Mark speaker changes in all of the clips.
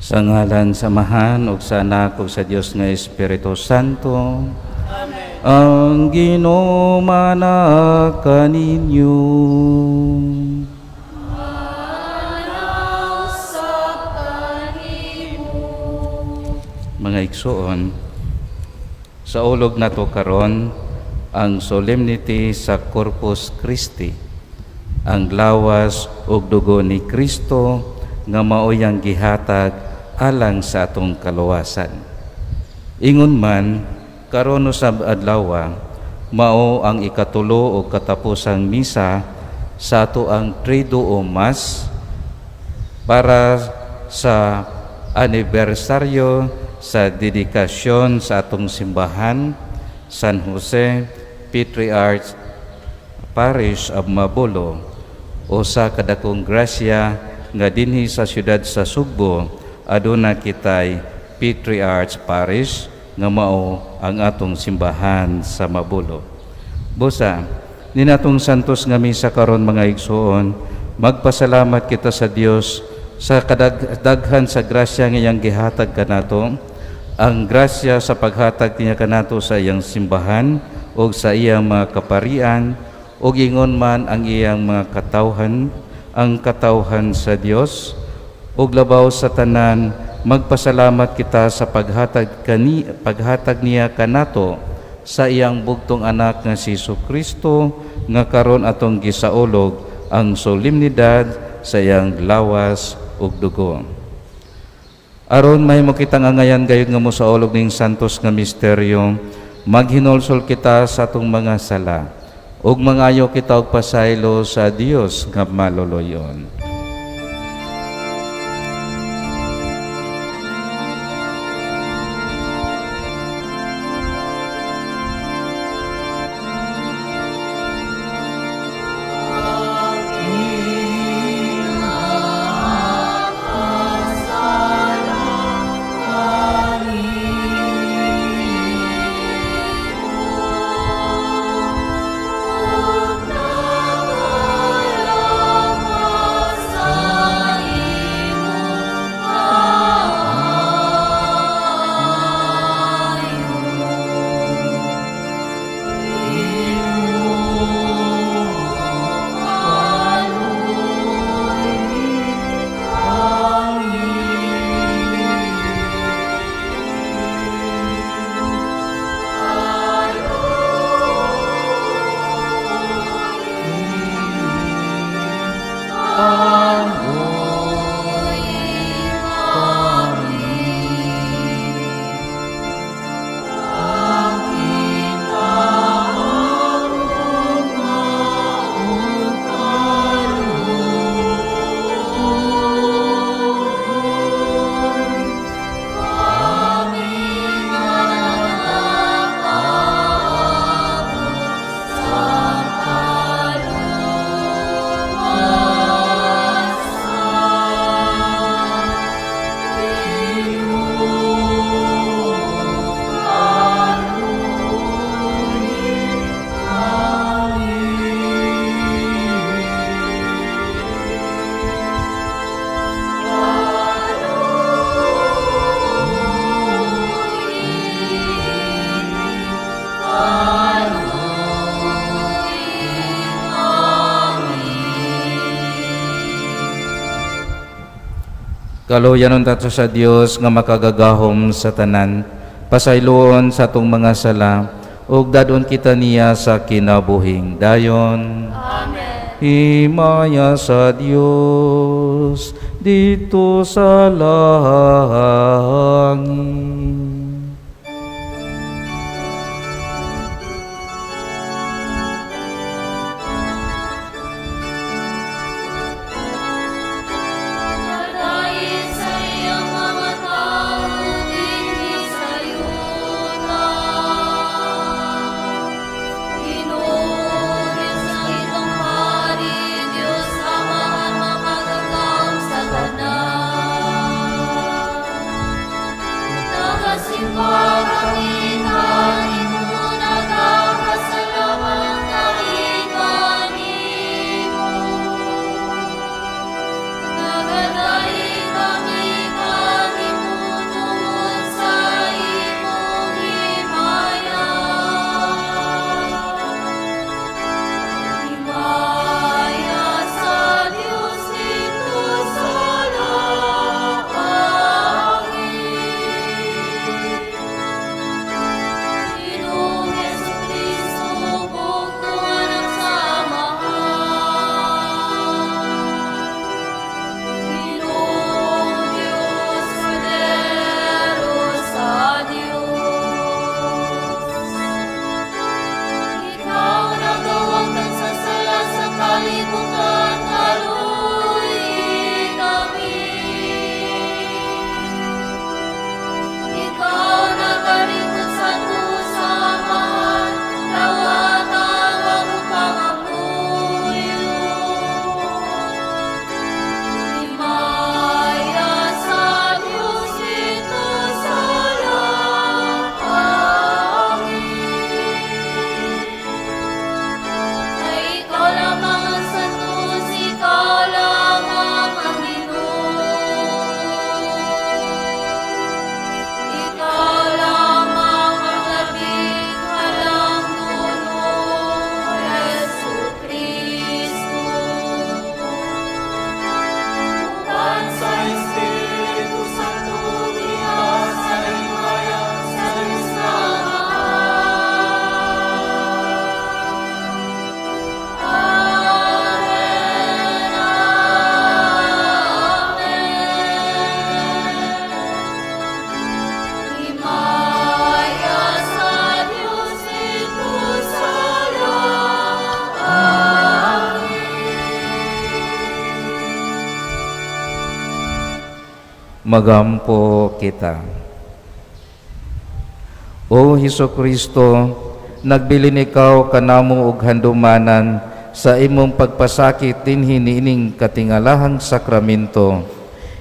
Speaker 1: Sa ngalan sa Amahan ug sa Anak ug sa Dios nga Espiritu Santo.
Speaker 2: Amen.
Speaker 1: Ang Ginoo maanaa kaninyo.
Speaker 2: Maanaa usab kanimo.
Speaker 1: Mga igsuon, saulog nato karon ang solemnity sa Corpus Christi, ang lawas ug dugo ni Kristo nga maoy ang gihatag alang sa atong kaluwasan. Ingon man, karon usab adlaw, mao ang ikatulo ug katapusang misa sa ato ang Triduum Mass para sa anibersaryo sa dedikasyon sa atong simbahan, San Jose Patriarch Parish of Mabolo, o sa kadakong grasya nga dinhi sa siyudad sa Sugbo aduna kitay Patriarch Parish nga mao ang atong simbahan sa Mabolo. Busa, ninatong santos nga misa karon, mga igsuon, magpasalamat kita sa Dios sa kadaghan sa grasya nga iyang gihatag kanato, ang grasya sa paghatag niya kanato sa iyang simbahan ug sa iyang mga kaparian, ug ingon man ang iyang mga katawhan, ang katawhan sa Dios. Ug labaw sa tanan, magpasalamat kita sa paghatag niya kanato sa iyang bugtong anak nga si Kristo nga karon atong gisaulog ang solemnidad sa iyang lawas ug dugo. Aron mahimo kitang angayan gayud nga mosaulog ning santos nga misteryo, maghinulsol kita sa atong mga sala ug mangayo kita og pasaylo sa Dios nga maluluyon. Kaluoyan unta sa Dios nga makagagahom sa tanan, pasayloon sa atong mga sala, ug dad-on kita niya sa kinabuhing dayon.
Speaker 2: Amen.
Speaker 1: Himaya sa Dios didto sa langit.
Speaker 2: Padayon sa iyang mga tao dinhi sa yuta. Ginoo, Diyos nga itong Hari, Diyos Ama nga makagagahom sa tanan.
Speaker 1: Magampo kita. O Hesus Kristo, nagbilin ikaw kanamo og handumanan sa imong pagpasakit dinhi niining katingalahang sakramento.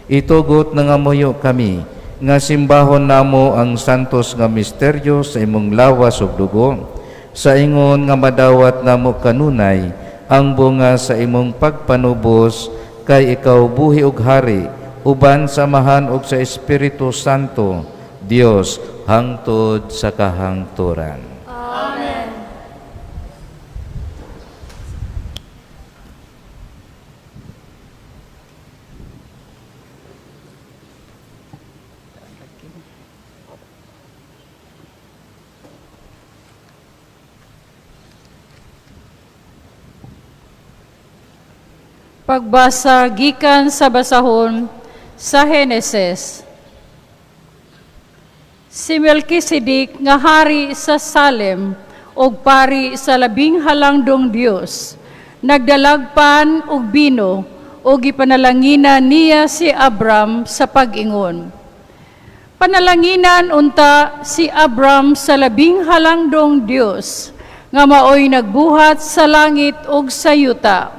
Speaker 1: Itugot nangamuyo kami nga simbahon namo ang santos nga misteryo sa imong lawas ug dugo, sa ingon nga madawat namo kanunay ang bunga sa imong pagpanubos, kay ikaw buhi ug hari uban sa Amahan ug sa Espiritu Santo, Dios, hangtod sa kahangturan.
Speaker 2: Amen.
Speaker 3: Pagbasa gikan sa basahon sa Henesis. Si Melchizedek nga hari sa Salem ug pari sa labing halangdong Dios, nagdalagpan og bino ug gipanalanginan niya si Abram sa pag-ingon. Panalanginan unta si Abram sa labing halangdong Dios nga maoy nagbuhat sa langit ug sa yuta.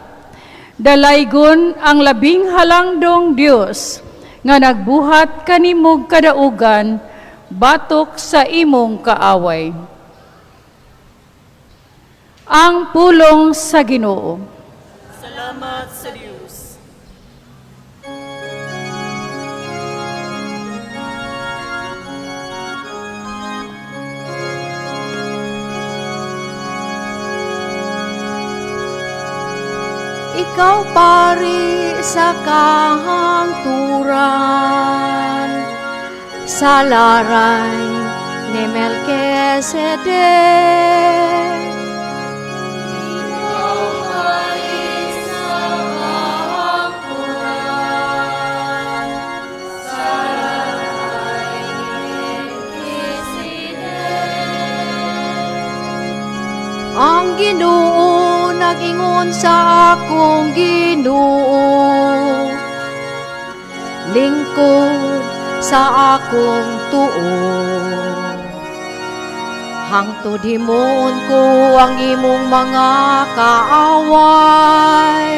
Speaker 3: Dalaygon ang labing halangdong Dios nga nagbuhat kanimog kadaugan batok sa imong kaaway. Ang pulong sa Ginoo.
Speaker 4: Salamat sa Diyos.
Speaker 2: Ikaw pari sa kahangturan, sa laray ni Melchizedek. Ikaw pari sa kahangturan, sa laray ni Melchizedek. Ang Ginoo nag-ingon sa akong Ginoo, lingkod sa akong tuo. Hangtod himuon ko ang imong mga kaaway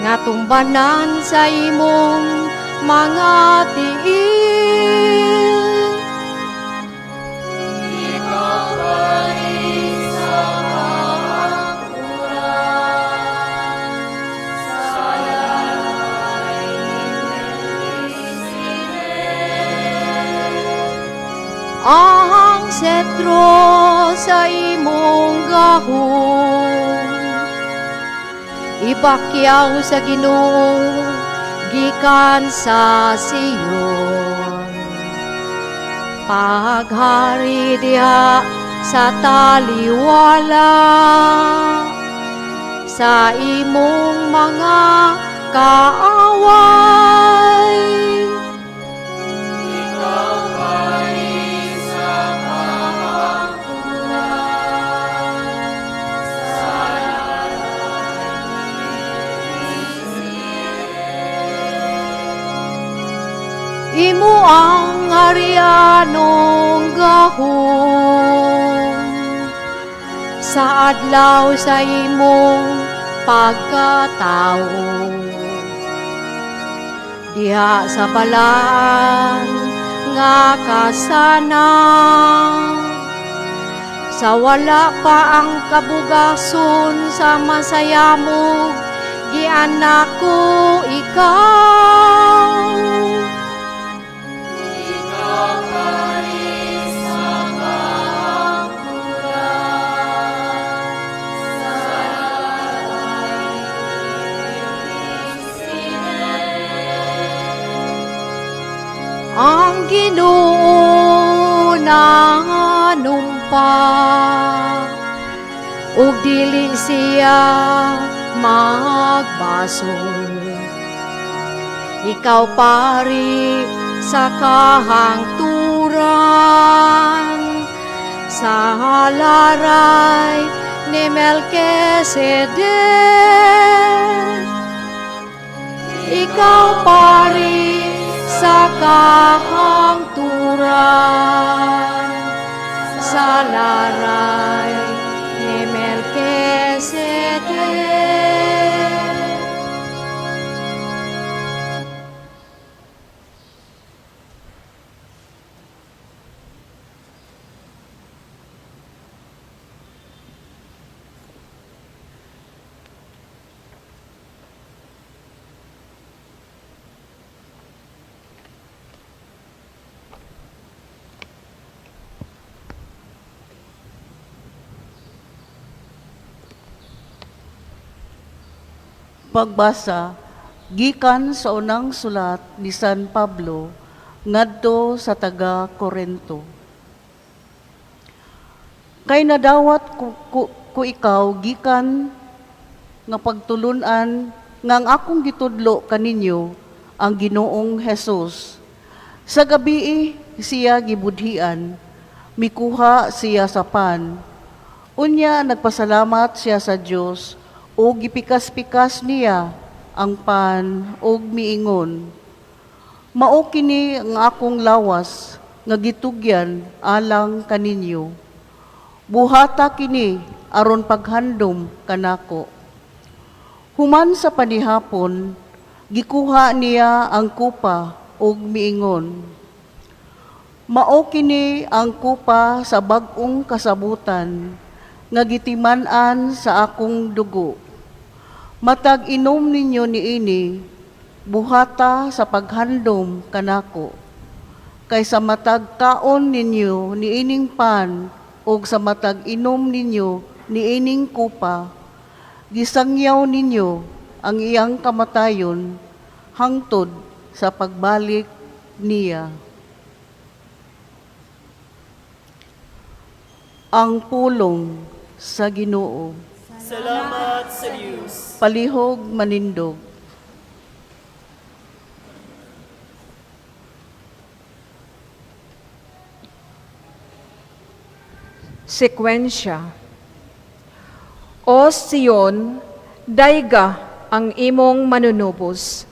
Speaker 2: nga tumbanan sa imong mga tiil. Ikaw pari sa kahangturan, sa laray ni Melchizedek. Ang setro sa imong gahom ibakyaw sa Ginoo gikan sa Sion. Paghari diha sa taliwala sa imong mga kaaway. Ikaw pari sa kahangturan, sa laray ni Melchizedek. Imo ang harianong gahom sa adlaw sa imong pagkatao. Diha sa balaan nga kasanag, sa wala pa ang kabugason sa masayamog, gianak ko ikaw. Ikaw pari sa kahangturan, sa laray ni Melchizedek. Ang Ginoo nanumpa ug dili siya magbasol. Ikaw pari sa kahangturan, sa laray ni Melchizedek. Ikaw pari sa Sa kahangturan, sa laray ni Melchizedek.
Speaker 4: Pagbasa gikan sa unang sulat ni San Pablo ngadto sa taga Korento. Kay nadawat ko ikaw gikan nga pagtulun-an nga ang akong gitudlo kaninyo ang Ginoong Hesus. Sa gabii siya gibudhian, mikuha siya sa pan. Unya nagpasalamat siya sa Dios ug gipikas-pikas niya ang pan ug miingon, "Mao kini ang akong lawas nga gitugyan alang kaninyo. Buhata kini aron paghandom kanako." Human sa panihapon, gikuha niya ang kupa ug miingon, "Mao kini ang kupa sa bag-ong kasabutan nga gitiman-an sa akong dugo. Matag inom ninyo niini, buhata sa paghandom kanako. Kay sa matag kaon ninyo niining pan ug sa matag inom ninyo niining kupa, gisangyaw ninyo ang iyang kamatayon hangtod sa pagbalik niya." Ang pulong sa Ginoo. Salamat sa Diyos. Palihog manindog.
Speaker 5: Sekwensya. O Sion, dayga ang imong manunubos.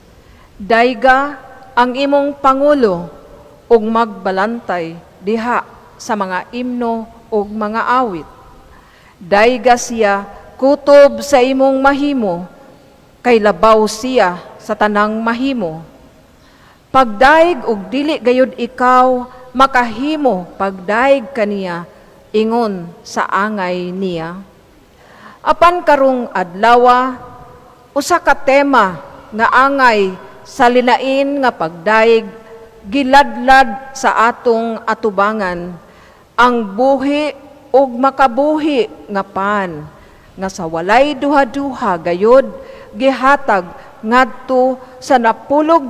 Speaker 5: Dayga ang imong pangulo ug magbalantay diha sa mga imno ug mga awit. Dayga siya kutob sa imong mahimo, kay labaw siya sa tanang mahimo. Pagdaig og dili gayud ikaw makahimo pagdaig kaniya ingon sa angay niya. Apan karong adlawa, usa ka tema nga angay sa linain nga pagdaig giladlad sa atong atubangan, ang buhi ug makabuhi nga pan nga sa walay duha-duha gayod gihatag ngadto sa 12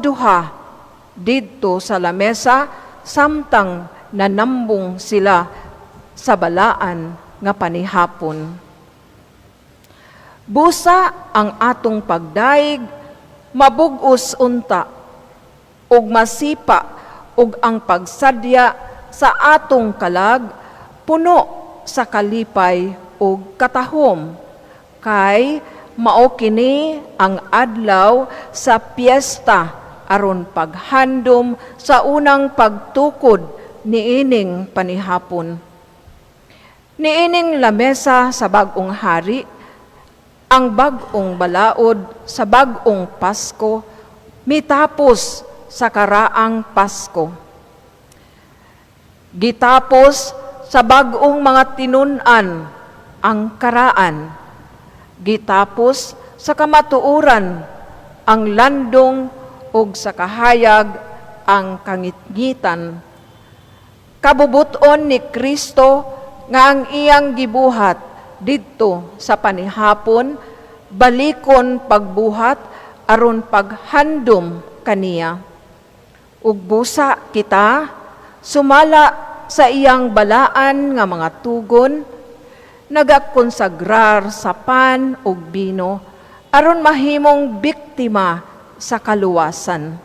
Speaker 5: didto sa lamesa samtang nanambong sila sa balaan nga panihapon. Busa ang atong pagdaig mabug-os unta ug masipa ug ang pagsadya sa atong kalag puno sa kalipay ug katahom, kay mao kini ang adlaw sa piyesta aron paghandom sa unang pagtukod niining panihapon. Niining lamesa sa bag-ong hari, ang bag-ong balaod sa bag-ong Pasko, mitapos sa karaang Pasko. Gitapos sa bag-ong mga tinun-an ang karaan. Gitapos sa kamatuoran ang landong ug sa kahayag ang kangitngitan. Kabubuton ni Kristo nga ang iyang gibuhat didto sa panihapon, balikon pagbuhat aron paghandom kaniya. Ug busa kita sumala sa iyang balaan nga mga tugon, nagakonsagrar sa pan ug bino aron mahimong biktima sa kaluwasan.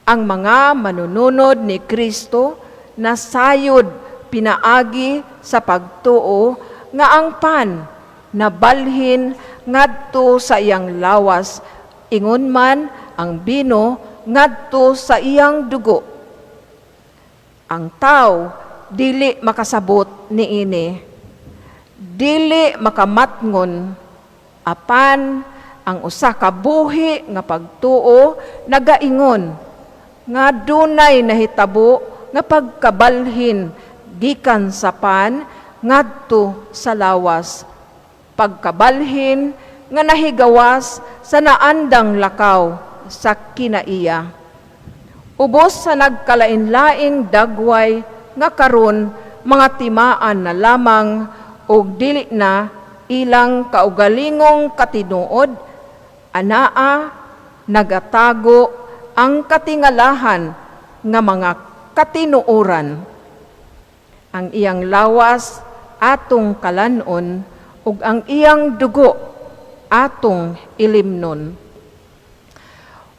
Speaker 5: Ang mga manununod ni Kristo nasayod pinaagi sa pagtuo nga ang pan nabalhin ngadto sa iyang lawas, ingon man ang bino ngadto sa iyang dugo. Ang tao dili makasabot niini. Dili makamatngon, apan ang usa ka buhi nga pagtuo nagaingon nga dunay nahitabo nga pagkabalhin gikan sa pan ngadto sa lawas, pagkabalhin nga nahigawas sa naandang lakaw sa kinaiya. Ubos sa nagkalain-laing dagway nga karon mga timaan na lamang og dili na ilang kaugalingong katinuod, anaa nagatago ang katingalahan nga mga katinuoran. Ang iyang lawas atong kalanon ug ang iyang dugo atong ilimnon.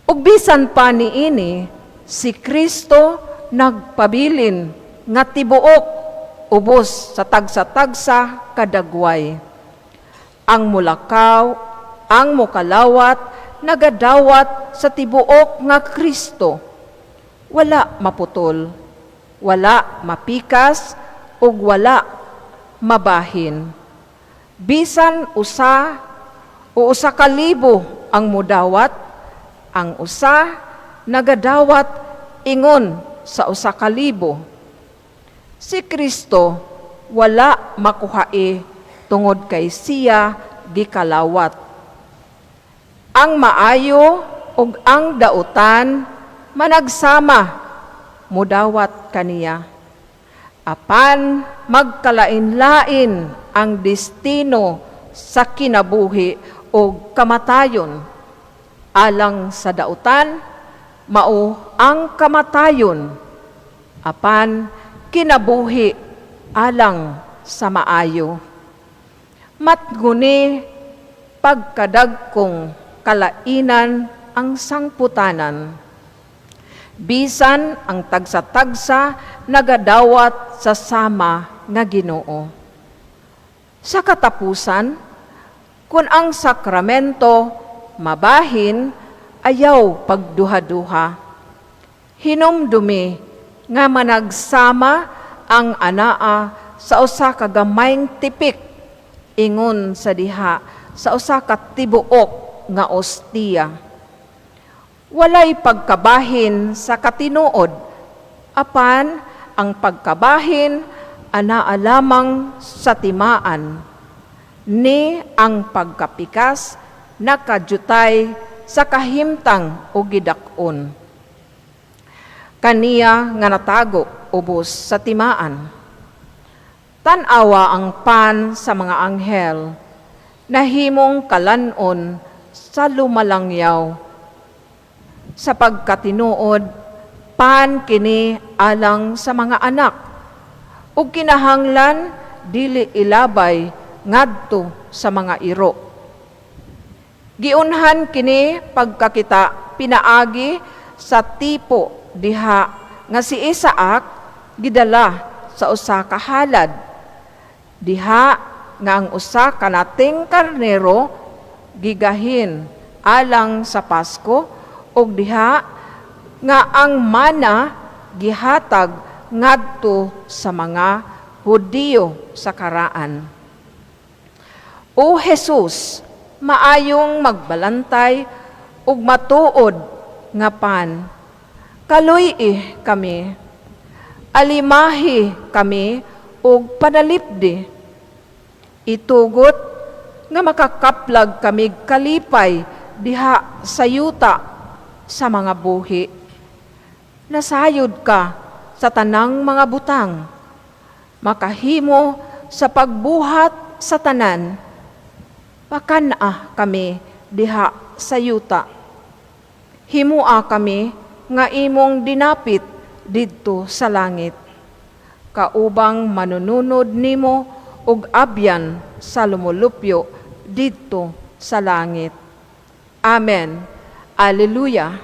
Speaker 5: Ug bisan pa niini, si Kristo nagpabilin nga tibuok ubos sa tagsa-tagsa kadagway. Ang mulakaw, ang mukalawat, nagadawat sa tibuok nga Kristo. Wala maputol, wala mapikas, ug wala mabahin. Bisan usa o 1,000 ang mudawat, ang usa nagadawat ingon sa 1,000. Si Kristo wala makuhae tungod kay siya gikalawat. Ang maayo ug ang dautan managsama mudawat kaniya. Apan magkalain-lain ang destino sa kinabuhi o kamatayon. Alang sa dautan, mao ang kamatayon. Apan kinabuhi alang sa maayo. Matguni pagkadagkong kalainan ang sangputanan. Bisan ang tagsa-tagsa nagadawat sa sama nga Ginoo. Sa katapusan, kung ang sakramento mabahin, ayaw pagduha-duha. Hinumdumi nga managsama ang anaa sa usa ka gamayng tipik ingon sa diha sa usa ka tibuok nga ostiya. Walay pagkabahin sa katinuod, apan ang pagkabahin anaa lamang sa timaan. Ni ang pagkapikas nakajutay sa kahimtang o gidak-on. Kaniya nga natago ubos sa timaan. Tan-awa ang pan sa mga anghel, nahimong kalanon sa lumalangyaw. Sa pagkatinuod, pan kini alang sa mga anak, ug kinahanglan dili ilabay ngadto sa mga iro. Giunhan kini pagkakita pinaagi sa tipo diha nga si Isaac gidala sa usa ka halad. Diha nga ang usa ka nating karnero gigahin alang sa Pasko, ug diha nga ang mana gihatag ngadto sa mga Hudiyo sa karaan. O Jesus, maayong magbalantay ug matuod nga pan, kaluy-i kami, alimahi kami ug panalipdi. Itugot nga makakaplag kami kalipay diha sa yuta sa mga buhi. Nasayod ka sa tanang mga butang, makahimo sa pagbuhat sa tanan. Pakan-a kami diha sa yuta. Himua kami nga imong dinapit didto sa langit. Kaubang manununod nimo ug abyan sa lumulupyo didto sa langit. Amen. Alleluia.
Speaker 2: Alleluia, Alleluia, Alleluia.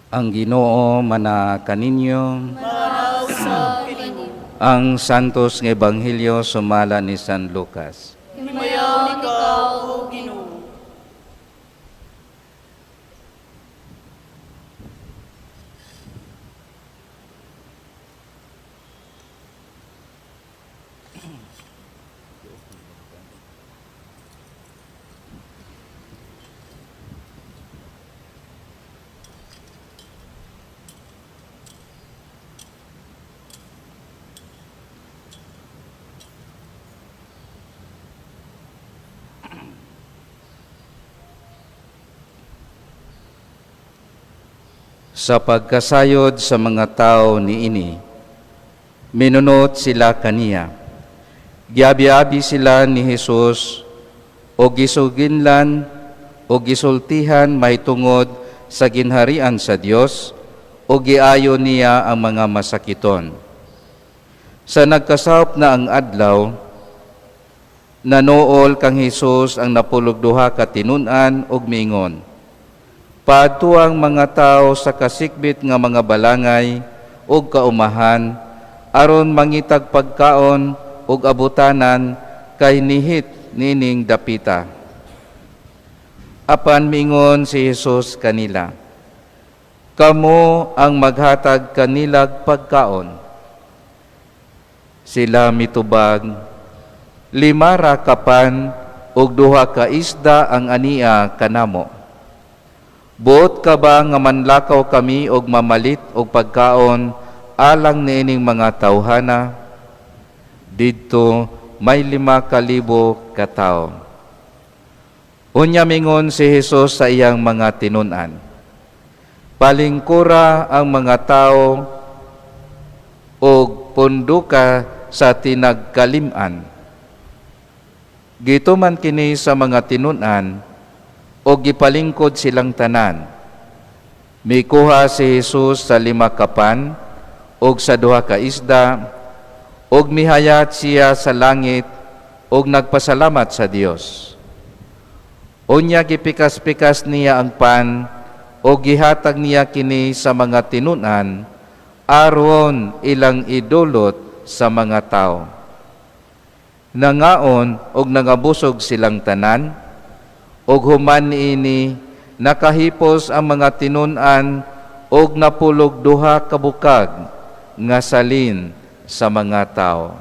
Speaker 1: Ang Ginoo mana kaninyo. Ang Santos nga Ebanghelyo sumala ni San Lucas.
Speaker 2: Himayaon ikaw, O Ginoo.
Speaker 1: Sa pagkasayod sa mga tao niini, minunot sila kaniya. Giabi-abi sila ni Jesus o gisuginlan o gisultihan mahitungod sa ginharian sa Dios o giayo niya ang mga masakiton. Sa nagkasawp na ang adlaw, nanuol kang Hesus ang 12 ka tinun-an ug miingon, "Paadto ang mga tao sa kasikbit nga mga balangay ug kaumahan aron mangitag pagkaon ug abutanan kay nihit nining dapita." Apan miingon si Hesus kanila, "Kamo ang maghatag kanilag pagkaon." Sila mitubag, "5 ra ka pan ug 2 ka isda ang ania kanamo. Buot ka ba nga manlakaw kami og mamalit og pagkaon alang niining mga tawhana?" Didto may 5,000 ka tawo. Unya mingon si Hesus sa iyang mga tinun-an, "Palingkura ang mga tawo og punduka sa tinagkalim-an." Gituman kini sa mga tinun-an o gipalingkod silang tanan. Mikuha si Hesus sa 5 ka pan og sa 2 ka isda, og mihayat siya sa langit og nagpasalamat sa Dios. Unya gipikas-pikas niya ang pan og gihatag niya kini sa mga tinun-an aron ilang idulot sa mga tawo. Nangaon og nangabusog silang tanan, og human niini nakahipos ang mga tinun-an og napulog 2 ka bukag nga salin sa mga tao.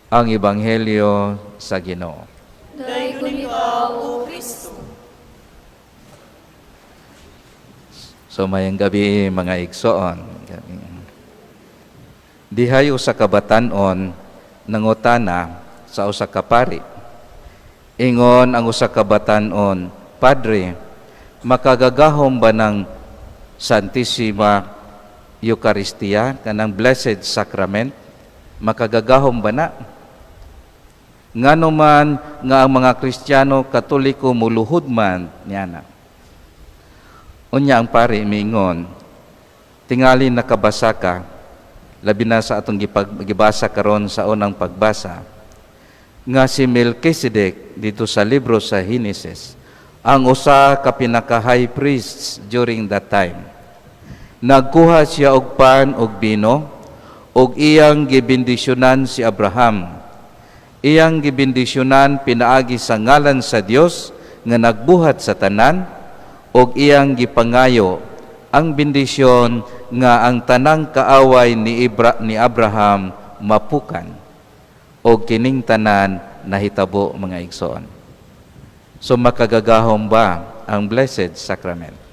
Speaker 1: Ang Ebanghelyo sa Ginoo.
Speaker 2: Daygon ikaw, O Kristo.
Speaker 1: So mayang gabi mga igsoon. Dihay usa ka batan-on nangutana sa usa ka pari. Ingon ang usa ka batan-on, "Padre, makagagahom ba ng Santissima Eucharistia kanang Blessed Sacrament? Makagagahom ba na? Ngano man nga ang mga Kristiyano Katoliko muluhod man niya na?" Unya ang pari miingon, "Tingali nakabasa ka, labi na sa atong gibasa karon sa unang pagbasa, nga si Melchizedek dito sa libro sa Henesis, ang usa ka pinaka high priests during that time. Nagkuha siya og pan og bino og iyang gibendisyonan si Abraham. Iyang gibendisyonan pinaagi sa ngalan sa Dios nga nagbuhat sa tanan, og iyang gipangayo ang bendisyon nga ang tanang kaaway ni Abraham mapukan, og kining tanan nahitabo mga igsoon." So makagagahom ba ang Blessed Sacrament?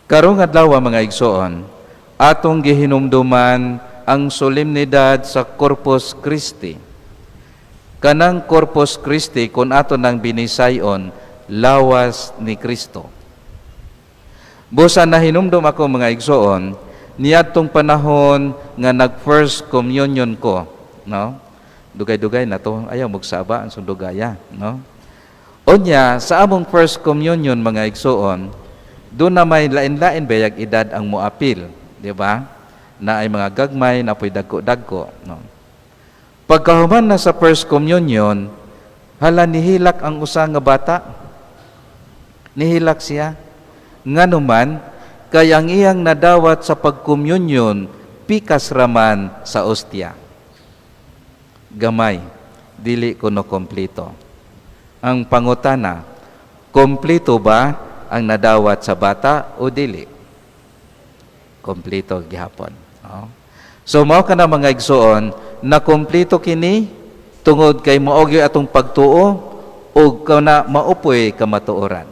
Speaker 1: Karong adlaw mga igsoon, atong gihinumduman ang solemnidad sa Corpus Christi. Kanang Corpus Christi kun ato nang binisayon, lawas ni Kristo. Busa nahinumdum ako mga igsoon, niadtong panahon nga nag first communion ko, no? Dugay-dugay na to, ayaw magsaba ang sundugaya, no? Unya sa among first communion mga igsoon, doon na may lain-lain bayag edad ang moapil, di ba? Na ay mga gagmay, na po'y dagko-dagko, no? Pagkahuman na sa first communion, hala nihilak ang usa nga bata. Nihilak siya. Nganuman kay ang iyang nadawat sa pagkomunyon pikas raman sa ostya. Gamay, dili kuno kompleto. Ang pangutana, kompleto ba ang nadawat sa bata o dili? Kompleto gihapon. No? So mao kana, mga igsoon, na kompleto kini tungod kay mao gyud atong pagtuo ug kana mao poy kamatuoran.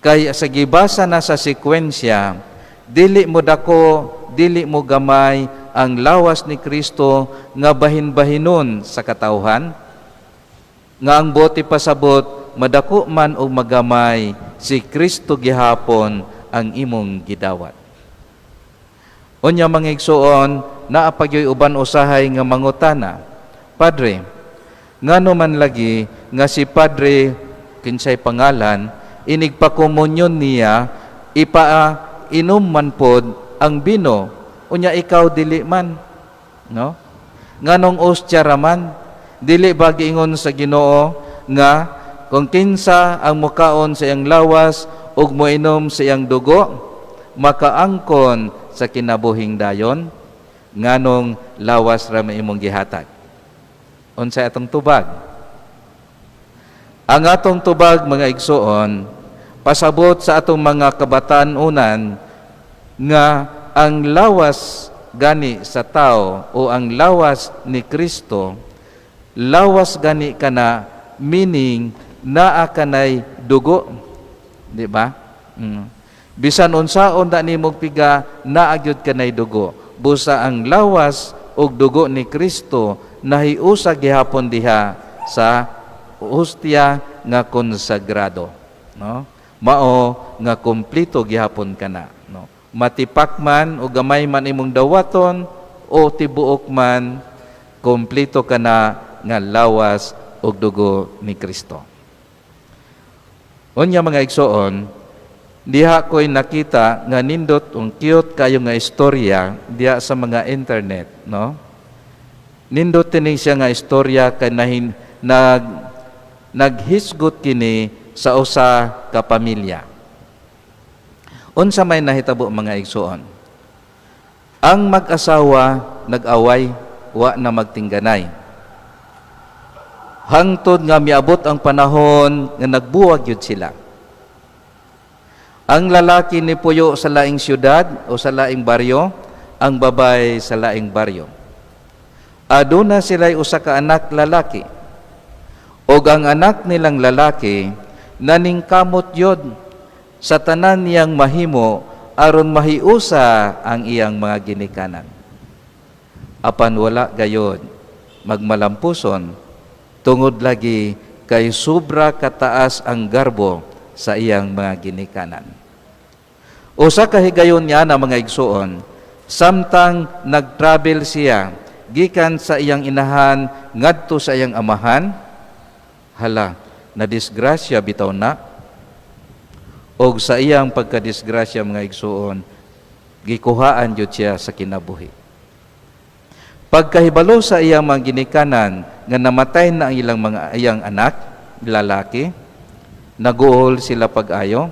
Speaker 1: Kay sa gibasa na sa sekwensya, dili mo dako, dili mo gamay ang lawas ni Kristo nga bahin-bahinon sa katawhan, nga ang buot ipasabot, madako man o magamay, si Kristo gihapon ang imong gidawat. Unya, mga igsuon, naa pa gyoy uban usahay nga mangutana, "Padre, ngano man lagi nga si Padre kinsay pangalan, inigpakomunyon niya, ipa inom man pod ang bino, unya ikaw dili man, no? Nganong ostya raman? Dili ba giingon sa Ginoo nga kung kinsa ang mukaon sa iyang lawas ug moinom sa iyang dugo, makaangkon sa kinabuhing dayon? Nganong lawas ra may imong gihatag?" Unsay atong tubag? Ang atong tubag, mga igsoon, pasabot sa atong mga kabatan-unan nga ang lawas gani sa tao o ang lawas ni Kristo, lawas gani kana, meaning naa kanay dugo, di ba? Bisan unsaon da nimo piga, naa gyud kanay dugo. Busa ang lawas ug dugo ni Kristo nahiusa gihapon diha sa hostia nga konsagrado, no? Mao nga kompleto gihapon kana, no? Matipak man o gamay man imong dawaton o tibuok man, kompleto kana nga lawas ug dugo ni Kristo. Unya, mga igsoon, diha ko'y nakita nga nindot ug cute kayo nga istorya diha sa mga internet, no? Nindot ini siya nga istorya kay nahin, naghisgot kini sa usa ka pamilya. Unsa may nahitabo, mga igsoon? Ang mag-asawa nag-away, wa na magtingganay. Hangtod nga miabot ang panahon nga nagbuwag yun sila. Ang lalaki ni puyo sa laing syudad o sa laing baryo, ang babae sa laing baryo. Aduna sila'y usa ka anak lalaki. Og ang anak nilang lalaki naningkamot yod sa tanan niyang mahimo aron mahiusa ang iyang mga ginikanan. Apan wala gayod magmalampuson tungod lagi kay sobra kataas ang garbo sa iyang mga ginikanan. Usa ka higayon niya na, mga igsuon, samtang nagtravel siya gikan sa iyang inahan ngadto sa iyang amahan, hala, na disgrasya bitaw na. Og sa iyang pagkadisgrasya, mga igsuon, gikuhaan jud siya sa kinabuhi. Pagkahibalo sa iyang mga ginikanan nga namatay na ang ilang mga iyang anak lalaki, naguol sila pag-ayo,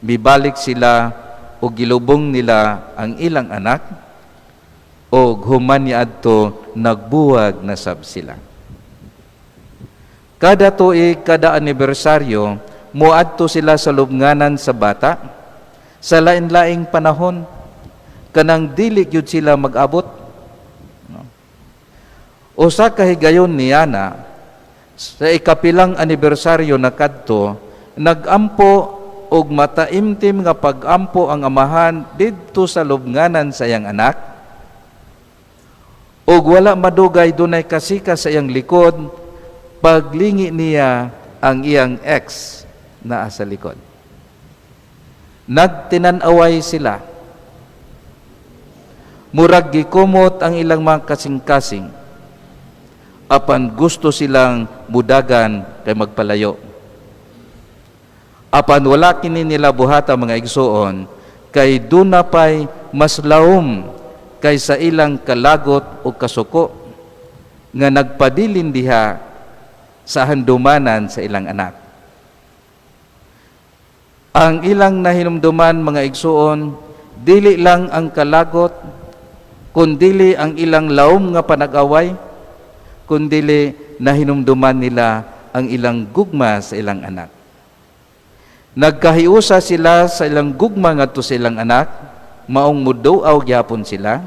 Speaker 1: mibalik sila ug gilubong nila ang ilang anak, og human niadto nagbuwag na sab sila. Kada tuig, kada anibersaryo, muadto sila sa lubnganan sa bata sa lain-laing panahon, kanang dili gyud sila mag-abot. No? Usa ka higayon niana, sa ikapilang anibersaryo na kadto, nagampo og mataimtim nga pag-ampo ang amahan didto sa lubnganan sa iyang anak, ug wala madugay dunay kasika sa iyang likod. Paglingi niya, ang iyang ex naa sa likod. Nagtinan-away sila, murag gikumot ang ilang mga kasing-kasing, apan gusto silang mudagan kay magpalayo. Apan wala kini nila buhata, mga igsuon, kay duna pay mas lawom kaysa ilang kalagot o kasuko nga nagpabilin diha sa handumanan sa ilang anak. Ang ilang nahinumduman, mga igsuon, dili lang ang kalagot, kundili ang ilang laom nga panag-away, kundili nahinumduman nila ang ilang gugma sa ilang anak. Nagkahiusa sila sa ilang gugma ngadto sa ilang anak, maong muduaw gyapon sila.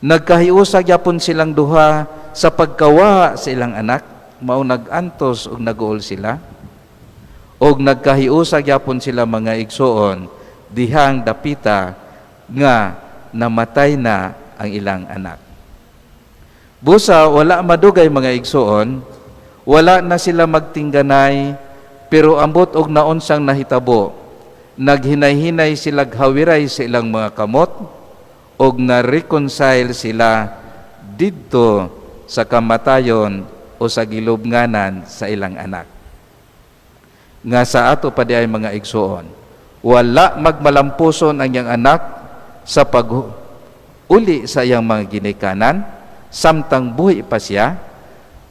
Speaker 1: Nagkahiusa gyapon silang duha sa pagkawa sa ilang anak, mao nag-antos ug naguol sila. Og nagkahiusa gyapon sila, mga igsuon, dihang dapita nga namatay na ang ilang anak. Busa wala madugay, mga igsuon, wala na sila magtingganay, pero ambot og naunsang nahitabo, naghinay-hinay sila, hawiray sa ilang mga kamot og na-reconcile sila didto sa kamatayon o sa gilubnganan sa ilang anak. Nga sa ato pa diay, mga igsuon, wala magmalampuson ang iyang anak sa pag uli sa iyang mga ginikanan samtang buhi pa siya,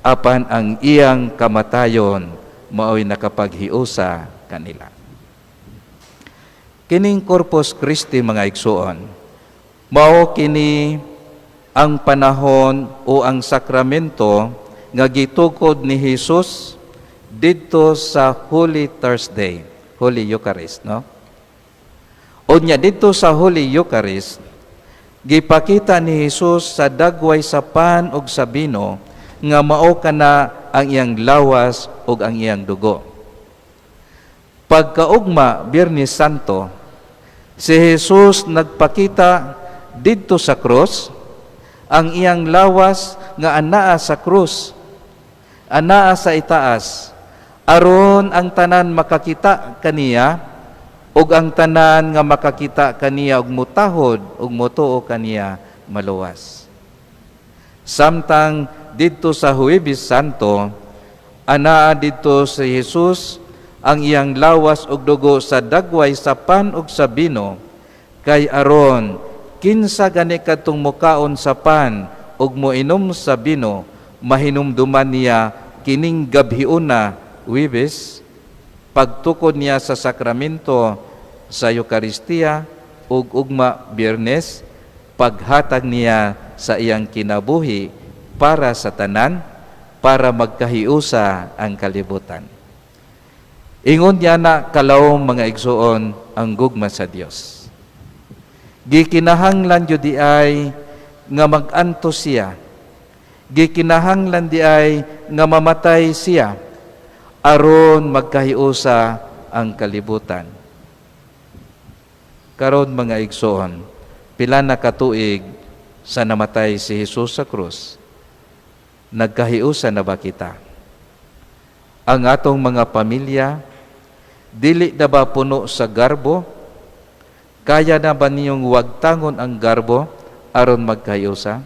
Speaker 1: apan ang iyang kamatayon mao'y nakapaghiusa kanila. Kining Corpus Christi, mga igsuon, mao kini ang panahon o ang sakramento nga gitukod ni Jesus didto sa Holy Thursday, Holy Eucharist, no? Unya didto sa Holy Eucharist, gipakita ni Jesus sa dagway sa pan ug sa bino nga mao kana ang iyang lawas ug ang iyang dugo. Pagkaugma, Biyernes Santo, si Jesus nagpakita didto sa krus, ang iyang lawas nga anaa sa krus, anaa sa itaas, aron ang tanan makakita kaniya, ug ang tanan nga makakita kaniya ug mutahod ug motuo kaniya maluwas. Samtang didto sa Huwebes Santo, anaa didto si Jesus, ang iyang lawas ug dugo sa dagway sa pan ug sa bino, kay aron kinsa gani kadtong mukaon sa pan ug moinom sa bino, mahinumduman niya kining gabhiuna, Huwebes, pagtukod niya sa sakramento sa Eukaristiya, ug ugma, Biyernes, paghatag niya sa iyang kinabuhi para sa tanan, para magkahiusa ang kalibutan. Ingon niya na kalawom, mga igsuon, ang gugma sa Dios. Gikinahanglan jud diay nga mag-antos siya. Gikinahanglan diay nga mamatay siya aron magkahiusa ang kalibutan. Karon, mga igsoon, pila na katuig sa namatay si Jesus sa krus? Nagkahiusa na ba kita? Ang atong mga pamilya, dili na ba puno sa garbo? Kaya na ba niyong wagtangon ang garbo aron magkahiusa?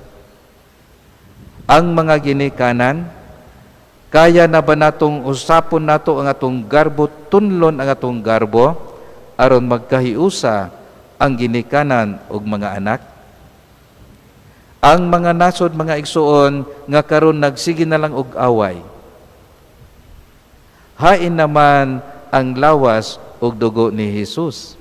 Speaker 1: Ang mga ginikanan, kaya na ba natong usapon nato ang atong garbo, tunlon ang atong garbo aron magkahiusa ang ginikanan ug mga anak? Ang mga nasod, mga igsuon, nga karon nagsige na lang og away, hain naman ang lawas ug dugo ni Jesus.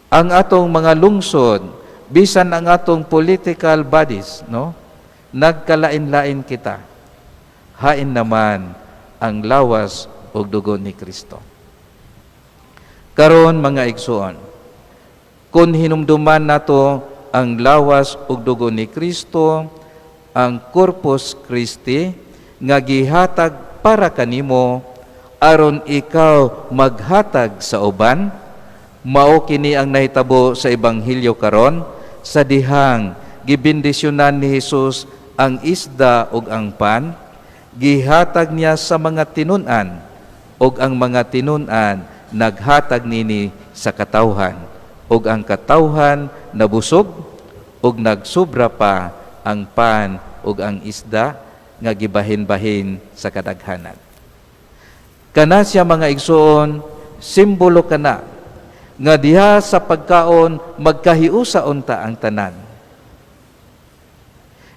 Speaker 1: Ang atong mga lungsod, bisan ang atong political bodies, no? Nagkalain-lain kita. Hain naman ang lawas ug dugo ni Kristo. Karon, mga igsuon, kung hinumduman nato ang lawas ug dugo ni Kristo, ang Corpus Christi nga gihatag para kanimo aron ikaw maghatag sa uban, mao kini ang nahitabo sa ebanghelyo karon sa dihang gibendisyonan ni Jesus ang isda ug ang pan, gihatag niya sa mga tinun-an, ug ang mga tinun-an naghatag nini sa katawhan, ug ang katawhan nabusog ug nagsubra pa ang pan ug ang isda nga gibahin-bahin sa kadaghanan. Kana siya, mga igsoon, simbolo kana nga diha sa pagkaon magkahiusa unta ang tanan.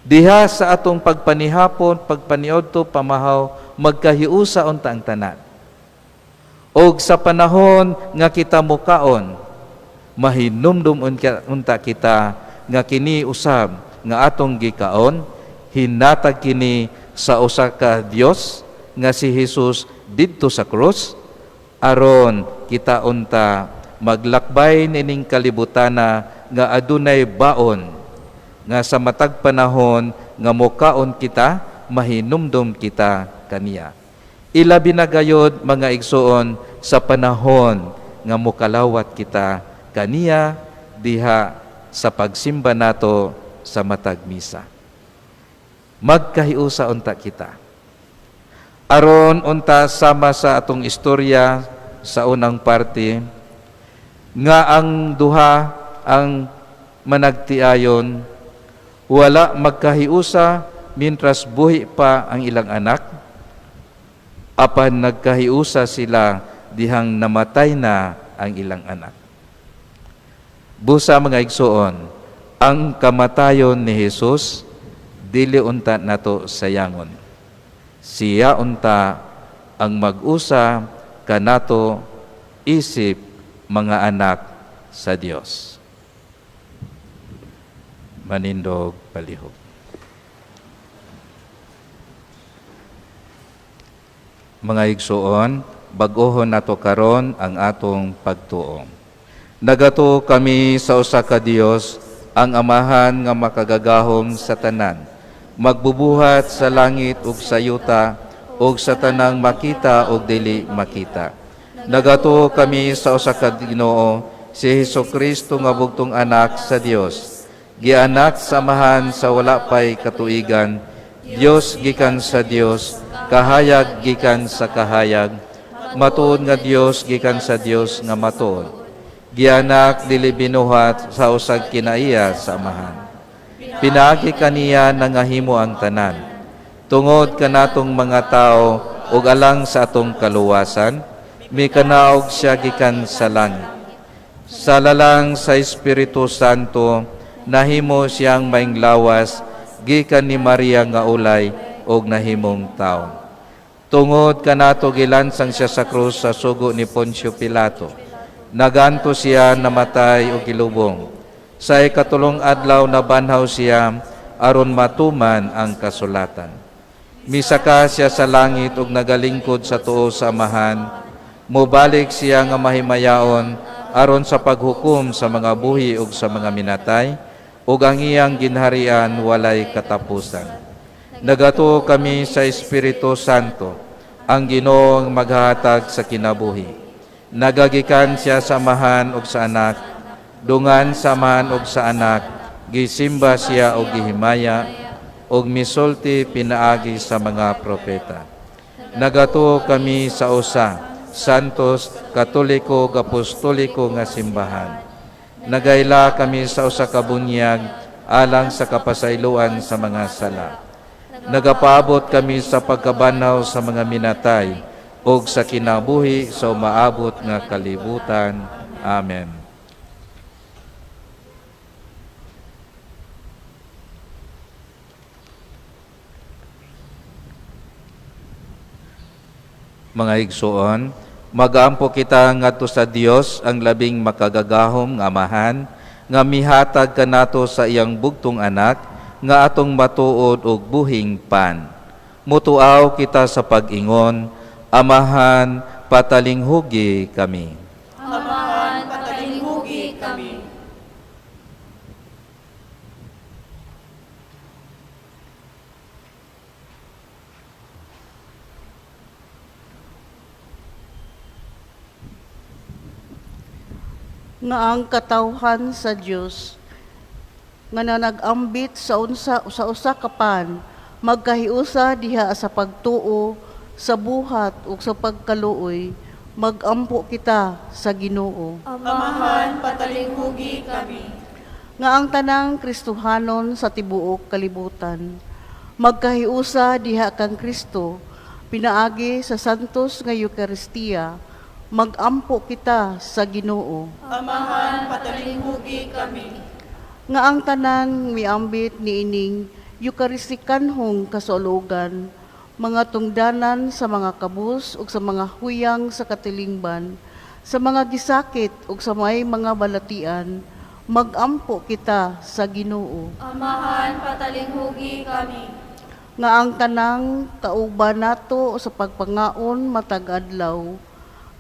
Speaker 1: Diha sa atong pagpanihapon, pagpaniudto, pamahaw, magkahiusa unta ang tanan. Og sa panahon nga kita mukaon, mahinumdum unta kita nga kini usab nga atong gikaon, hinatag kini sa usa ka Dios nga si Jesus didto sa krus, aron kita unta maglakbay nining kalibutana nga adunay baon nga sa matag panahon nga mukaon kita, mahinumdum kita kaniya. Ilabi na gayod, mga igsoon, sa panahon nga mukalawat kita kaniya diha sa pagsimba nato sa matag misa. Magkahiusa unta kita. Aron unta sama sa atong istorya sa unang parte nga ang duha ang managtiayon wala magkahiusa mintras buhi pa ang ilang anak, apan nagkahiusa sila dihang namatay na ang ilang anak. Busa, mga igsoon, ang kamatayon ni Jesus dili unta nato sayangon. Siya unta ang mag-usa kanato isip mga anak sa Dios. Manindog palihog. Mga igsoon, bag-ohon nato karon ang atong pagtuo. Nagatuo kami sa usa ka Dios, ang Amahan nga makagagahom sa tanan, magbubuhat sa langit ug sa yuta ug sa tanang makita ug dili makita. Nagatuo kami sa usa ka Ginoo, si Hesukristo nga bugtong anak sa Dios, gianak sa Amahan sa wala pay katuigan, Dios gikan sa Dios, kahayag gikan sa kahayag, matuod nga Dios gikan sa Dios nga matuod, gianak dili binuhat sa usag kinaiya sa Amahan. Pinaagi kaniya nangahimo ang tanan. Tungod kanatong mga tao ug alang sa atong kaluwasan, mikanaog siya gikan sa langit. Sa lalang sa Espiritu Santo, nahimo siyang maing lawas gikan ni Maria nga ulay ug nahimong tawo. Tungod kanato gilansang siya sa krus sa sugo ni Poncio Pilato. Naganto siya, namatay ug gilubong. Sa ikatulong adlaw nabanhaw siya aron matuman ang kasulatan. Misaka siya sa langit ug nagalingkod sa tuo sa Amahan. Mobalik siya nga mahimayaon aron sa paghukom sa mga buhi ug sa mga minatay, ug ang iyang ginharian walay katapusan. Nagatuo kami sa Espiritu Santo, ang Ginoong maghahatag sa kinabuhi. Nagagikan siya sa Amahan ug sa Anak, dungan sa Amahan ug sa Anak, gisimba siya og gihimaya, ug misulti pinaagi sa mga propeta. Nagatuo kami sa usa, Santos, Katoliko ug Apostoliko nga simbahan. Nagaila kami sa usa ka bunyag alang sa kapasayloan sa mga sala. Nagapaabot kami sa pagkabanhaw sa mga minatay ug sa kinabuhi sa umaabot nga kalibutan. Amen. Mga igsoon, magaampo kita ngadto sa Dios ang labing makagagahom nga Amahan nga mihatag kanato sa iyang bugtong anak nga atong matuod og buhing pan. Mutuaw kita sa pag-ingon, Amahan, patalinghugi kami.
Speaker 2: Amahan, patalinghugi kami.
Speaker 4: Nga ang katawhan sa Dios nga nanag-ambit sa usa ka pan magkahiusa diha sa pagtuo, sa buhat ug sa pagkaluoy, magampo kita sa Ginoo.
Speaker 2: Amahan, patalinghugi kami.
Speaker 4: Nga ang tanang Kristohanon sa tibuok kalibutan magkahiusa diha kang Kristo pinaagi sa santos nga Eukaristiya, magampo kita sa Ginoo.
Speaker 2: Amahan, patalinghugi kami.
Speaker 4: Nga ang tanan miambit niining Eukaristikanhong kasulugan Mga tungdanan sa mga kabus ug sa mga huyang sa katilingban, sa mga gisakit ug sa may mga balatian, magampo kita sa Ginoo.
Speaker 2: Amahan, patalinghugi kami.
Speaker 4: Nga ang tanang kauban nato sa pagpangaon matag adlaw,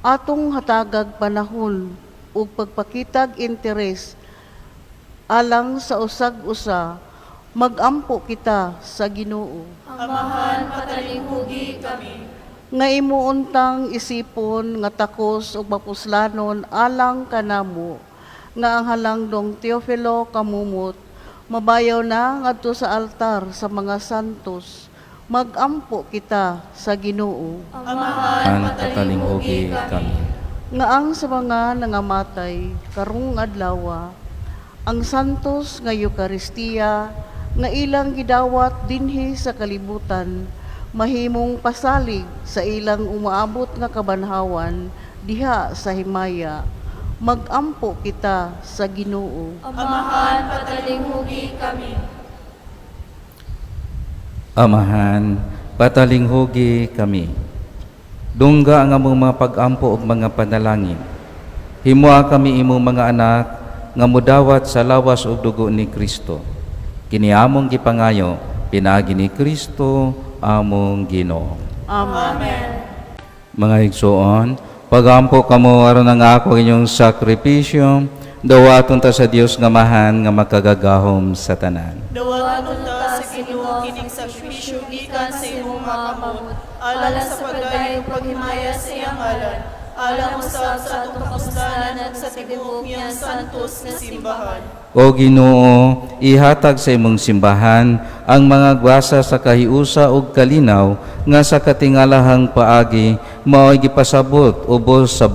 Speaker 4: atong hatagag panahon ug pagpakitag interes alang sa usag-usa, magampo kita sa Ginoo.
Speaker 2: Amahan, patalinghugi kami.
Speaker 4: Nga imuuntang isipon nga takos ug mapuslanon alang kanamo, nga ang halangdong Teofilo Camomot mabayaw na ngadto sa altar sa mga santos, magampo kita sa Ginoo.
Speaker 2: Amahan,
Speaker 1: An patalinghugi kami.
Speaker 4: Nga ang sa mga nangamatay karong adlawa, ang santos nga Eukaristiya nga ilang gidawat dinhi sa kalibutan mahimong pasalig sa ilang umaabot nga kabanhawan diha sa himaya, magampo kita sa Ginoo.
Speaker 2: Amahan, patalinghugi kami.
Speaker 1: Amahan, patalinghugi kami. Dungga ang among mga pag-ampo ug mga panalangin. Himoa kami imong mga anak nga mudawat sa lawas ug dugo ni Kristo. Kini among gipangayo pinaagi ni Kristo among Ginoo.
Speaker 4: Amen.
Speaker 1: Mga igsoon, pagampo kamo aron ang ako inyong sakripisyo, dawaton ta sa Dios nga Amahan nga makagagahom sa tanan.
Speaker 6: Dawaton ta sa Ginoo kining sakripisyo gikan sa imong mga kamot, alang sa pagdayon ug paghimaya sa iyang ngalan, alang usab sa atong kapuslanan ug sa tibuok niyang santos nga simbahan.
Speaker 1: O Ginoo, ihatag sa imong simbahan ang mga gwasa sa kahiusa ug kalinaw nga sa katingalahang paagi mao'y gipasabot ubos sa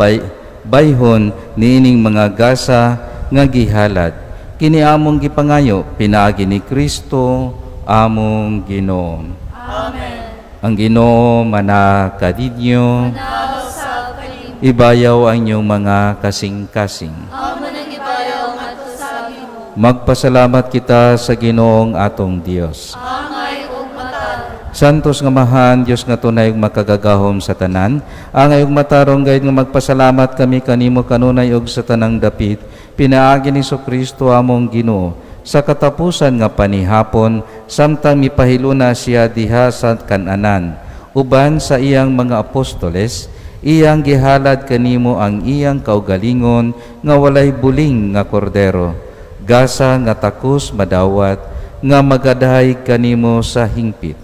Speaker 1: bayhon niining mga gasa nga gihalad. Kini among gipangayo pinaagi ni Kristo among Ginoo.
Speaker 2: Amen.
Speaker 1: Ang Ginoo manakadinyo,
Speaker 2: Nausab kanimo.
Speaker 1: ibayaw ang inyong mga kasing-kasing.
Speaker 2: Amo nang ibayaw ngadto sa Ginoo.
Speaker 1: Magpasalamat kita sa Ginoong atong Dios.
Speaker 2: Angay ug matarong.
Speaker 1: Santos nga Amahan, Dios nga tunay ug makagagahom sa tanan, angay ug matarong gayud nga magpasalamat kami kanimo kanunay ug sa tanang dapit, pinaagi ni Kristo among Ginoo sa katapusan nga panihapon samtang mipahiluna siya diha sa Kananan uban sa iyang mga apostoles, iyang gihalad kanimo ang iyang kaugalingon nga walay buling nga kordero, gasa nga takos madawat nga magadahay kanimo sa hingpit.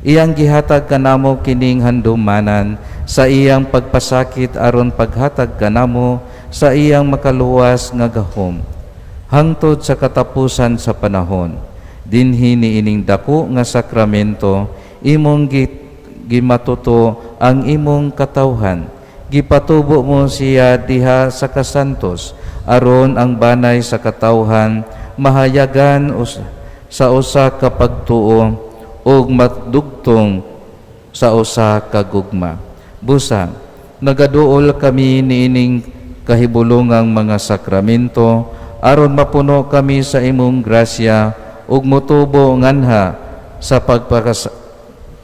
Speaker 1: Iyang gihatag kanamo kining handumanan sa iyang pagpasakit aron paghatag kanamo sa iyang makaluwas nga gahom hangtod sa katapusan sa panahon. Dinhi niining dako nga sakramento imong gimatuto ang imong katawhan. Gipatubo mo siya diha sa kasantos aron ang banay sa katawhan mahayagan sa usa ka pagtuo ug madugtong sa usa ka gugma. Busa, nagaduol kami niining kahibulungang mga sakramento aron mapuno kami sa imong grasya ug motubo nganha sa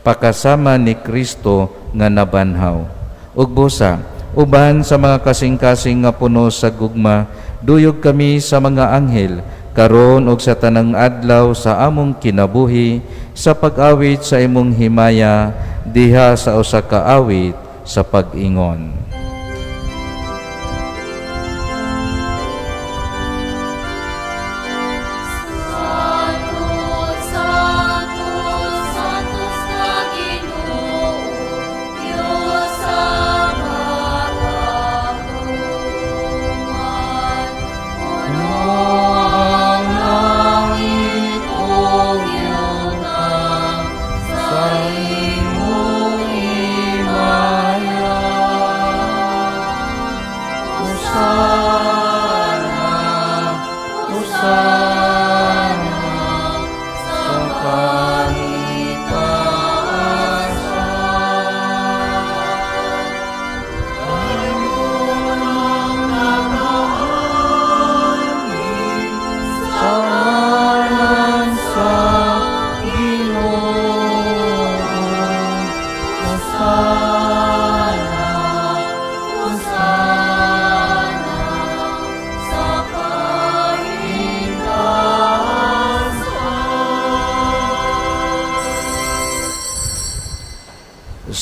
Speaker 1: pakasama ni Kristo nga nabanhaw. Ug busa, uban sa mga kasing-kasing nga puno sa gugma, duyog kami sa mga anghel karon ug sa tanang adlaw sa among kinabuhi sa pag-awit sa imong himaya diha sa usa ka awit sa pag-ingon.
Speaker 2: Santo, Santo, Santos nga Ginoo, Dios sa kagahuman. Puno ang langit ug yuta sa imong himaya.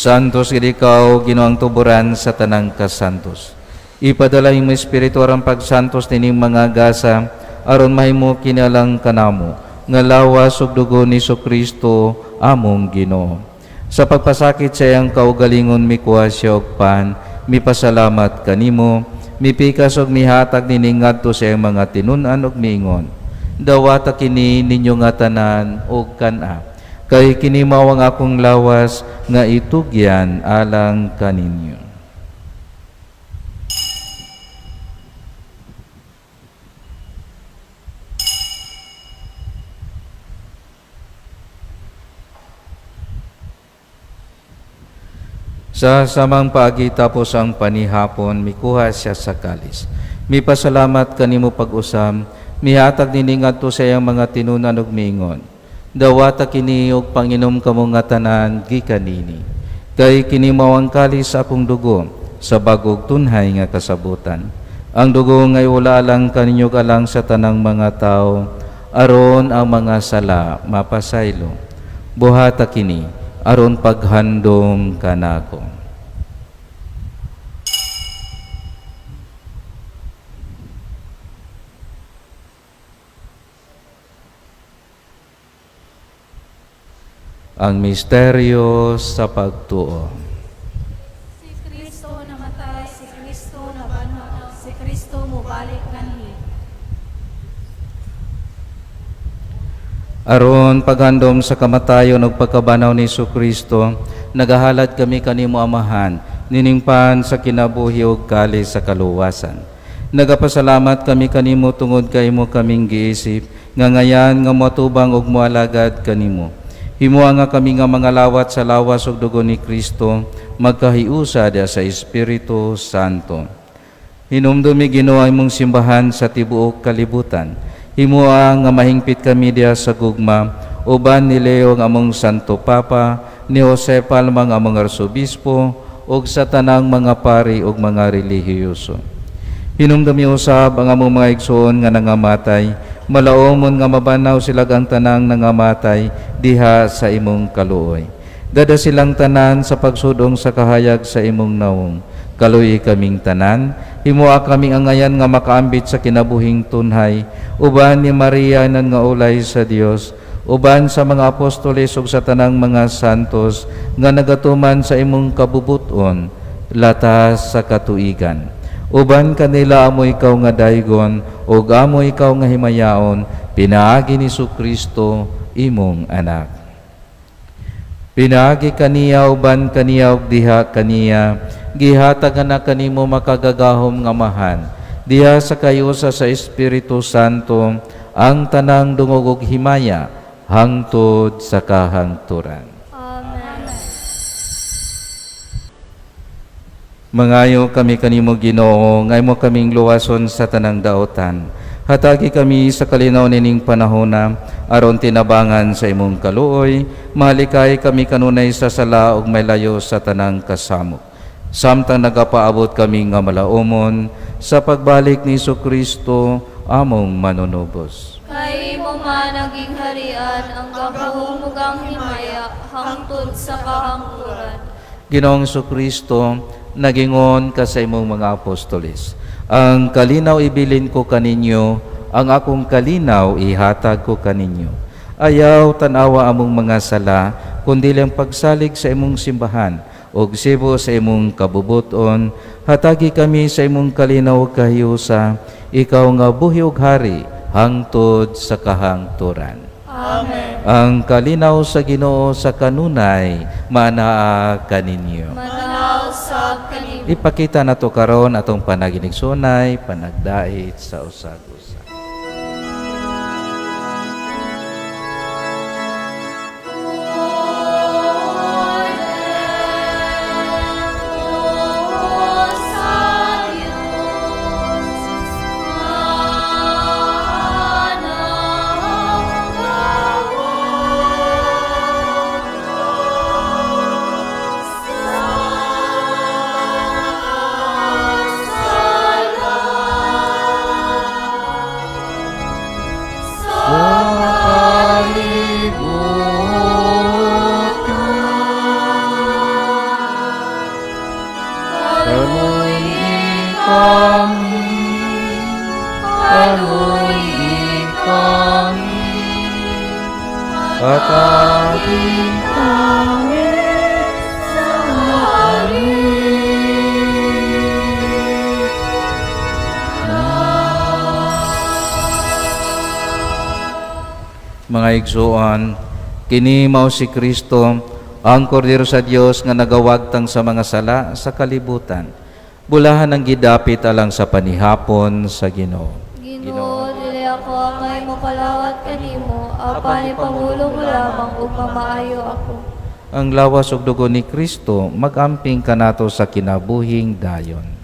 Speaker 1: Santos gid ikaw, Ginoong tuburan sa tanang kasantos. Ipadala imong Espiritu aron pagsantos nining mga gasa aron mahimo kini alang kanamo nga lawas ug dugo ni Kristo among Ginoo. Sa pagpasakit sa iyang kaugalingon mikuha siya og pan, mipasalamat kanimo, mipikas og mihatag nining ngadto sa iyang mga tinun-an ug miingon: Dawata kini ninyo nga tanan og kan-a, kay kini mao ang akong lawas nga itugyan alang kaninyo. Sa samang paagi tapos ang panihapon, mikuha siya sa kalis. Mipasalamat kanimo pag-usam, mihatag nini ngadto sa iyang mga tinun-an ug miingon: Dawata kini ug panginom kamo nga tanan gikan nini. Kay kini mao ang kalis sa akong dugo sa bag-ong tunhay nga kasabutan. Ang dugo nga iwala alang kaninyo alang sa tanang mga tao, aron ang mga sala mapasaylo. Buhata kini aron paghandom kanako. Ang misteryo sa pagtuo.
Speaker 2: Si Kristo namatay, si Kristo nabanhaw, si Kristo mubalik nganhi.
Speaker 1: Aron paghandom sa kamatayon ug pagkabanhaw ni Kristo, nagahalad kami kanimo Amahan, nining pan sa kinabuhi ug kalis sa kaluwasan. Nagapasalamat kami kanimo tungod kay imo kaming giisip nga ngayan nga moatubang ug moalagad kanimo. Himoa nga kami nga mga lawat sa lawas ug dugo ni Kristo magkahiusa diha sa Espiritu Santo. Hinumdumi Ginoo ang imong simbahan sa tibuok kalibutan. Himoa nga mahingpit kami diha sa gugma uban ni Leo ang among Santo Papa, ni Jose Palma ang among Arsobispo ug sa tanang mga pari ug mga relihiyoso. Hinumdumi usab ang among mga igsoon nga nangamatay, malaomon nga mabanaw sila ang tanang nangamatay diha sa imong kaluoy. Dada silang tanan sa pagsudong sa kahayag sa imong nawong. Kaluoyi kaming tanan, himoa kaming angayan nga makaambit sa kinabuhing tunhay, uban ni Maria nan nga ulay sa Dios, uban sa mga apostoles ug sa tanang mga santos nga nagatuman sa imong kabubuton, latas sa katuigan. Uban kanila amo ikaw nga daygon ug amo ikaw nga himayaon, pinaagi ni Kristo imong anak. Pinaagi kaniya uban kaniya ug diha kaniya, gihatag na kanimo makagagahom nga Amahan, diha sa kayusa sa Espiritu Santo ang tanang dungog ug himaya hangtod sa kahangturan.
Speaker 2: Amen.
Speaker 1: Mangayo kami kanimo Ginoo, nga imo kaming luwason sa tanang daotan. Hatagi kami sa kalinaw nining panahona aron tinabangan sa imong kaluoy, malikay kami kanunay sa sala ug maylayo sa tanang kasamok. Samtang nagapaabot kami nga malaumon sa pagbalik ni Kristo among manunubos.
Speaker 2: Kay imo man naging harian ang gahom ug ang himaya hangtod sa kahangturan.
Speaker 1: Ginoong Kristo, nagingon ka sa imong mga apostoles, ang kalinaw ibilin ko kaninyo, ang akong kalinaw ihatag ko kaninyo. Ayaw tan-awa among mga sala, kundi lang pagsalig sa imong simbahan, ug sibo sa imong kabubuton, hatagi kami sa imong kalinaw ug kahiusa, ikaw nga buhi ug hari, hangtod sa kahangturan.
Speaker 2: Amen.
Speaker 1: Ang kalinaw sa Ginoo sa kanunay, manaa kaninyo.
Speaker 2: Manaw sa kanimo.
Speaker 1: Ipakita nato karon atong panaginigsunay, panagdait sa usag-usa. Hatagi Mga igsuon, kini mao si Kristo, ang kordero sa Dios nga nagawagtang sa mga sala sa kalibutan. Bulahan ang gidapit alang sa panihapon sa Ginoo.
Speaker 2: Ginoo, dili ako angay mopalawat kanimo, apan ipangulo mo lamang ug mamaayo ako.
Speaker 1: Ang lawas ug dugo ni Kristo magamping kanato sa kinabuhing dayon.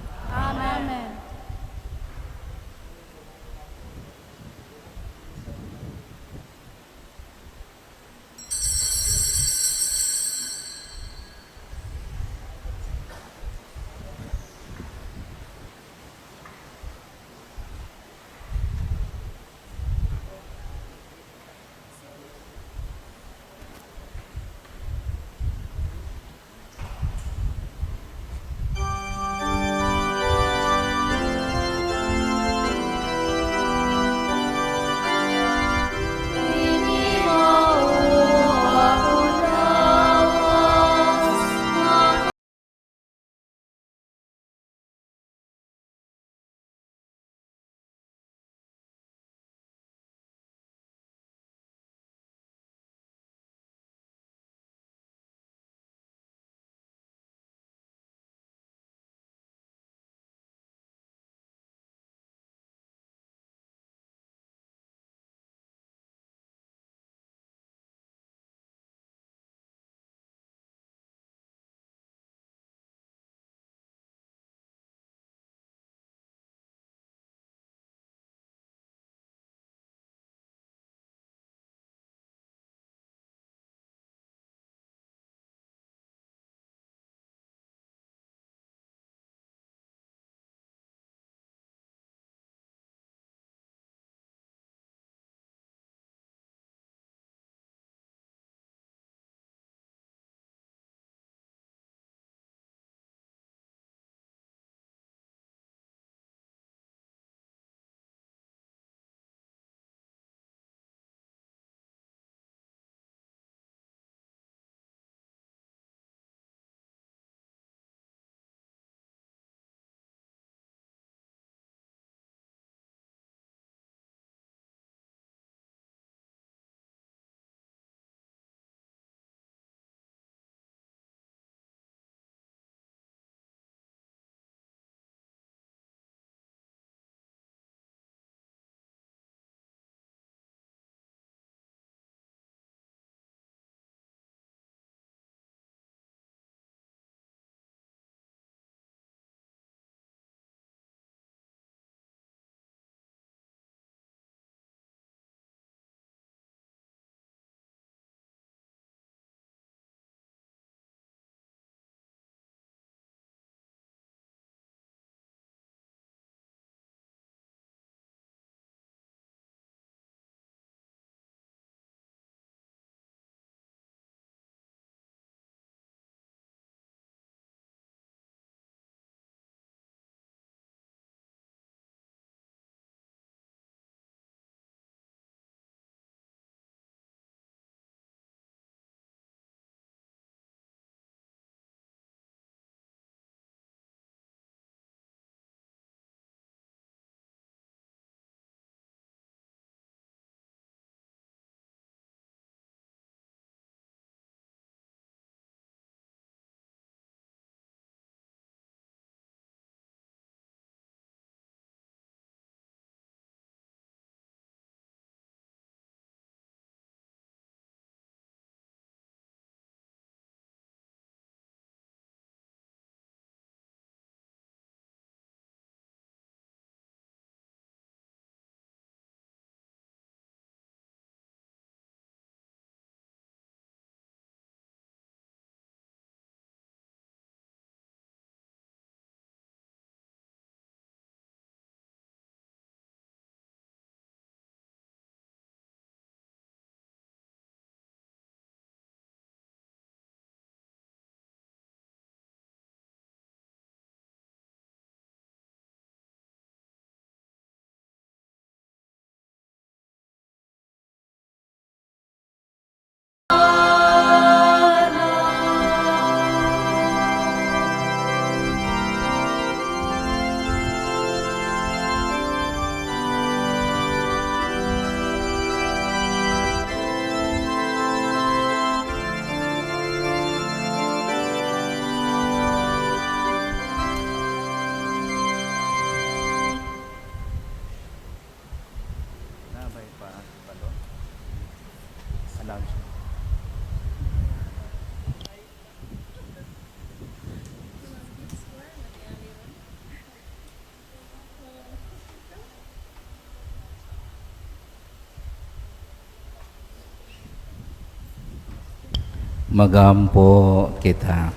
Speaker 1: Magampo kita.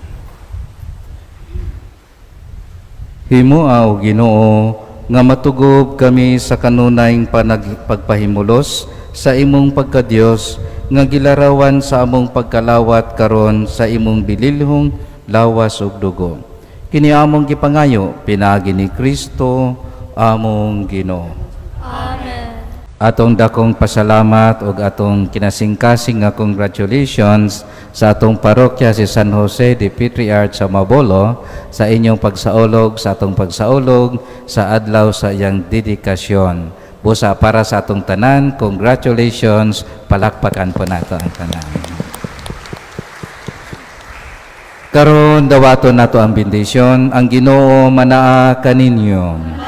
Speaker 1: Himoa, O Ginoo, nga matugob kami sa kanunayng pagpahimulos sa imong pagkadiyos nga gilarawan sa among pagkalawat karon sa imong bililhong lawas ug dugo. Kini among gipangayo pinaagi ni Kristo among Ginoo.
Speaker 2: Amen.
Speaker 1: Atong dakong pasalamat ug atong kinasingkasing nga congratulations sa atong parokya si San Jose de Patriarch sa Mabolo sa inyong pagsaulog, sa atong pagsaulog sa adlaw sa iyang dedikasyon. Busa para sa atong tanan, congratulations, palakpakan po nato ang tanan. Karon dawaton nato ang bendisyon, ang Ginoo manaa kaninyo.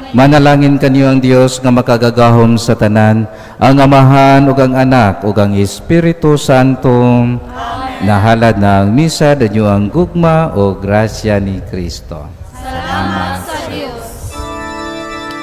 Speaker 1: Manalangin kaniyo ang Dios nga makagagahom sa tanan, ang Amahan ug ang Anak ug ang Espiritu Santo. Nahalad na ang misa, danyo ang gugma o grasya ni Kristo.
Speaker 2: Salamat sa Dios.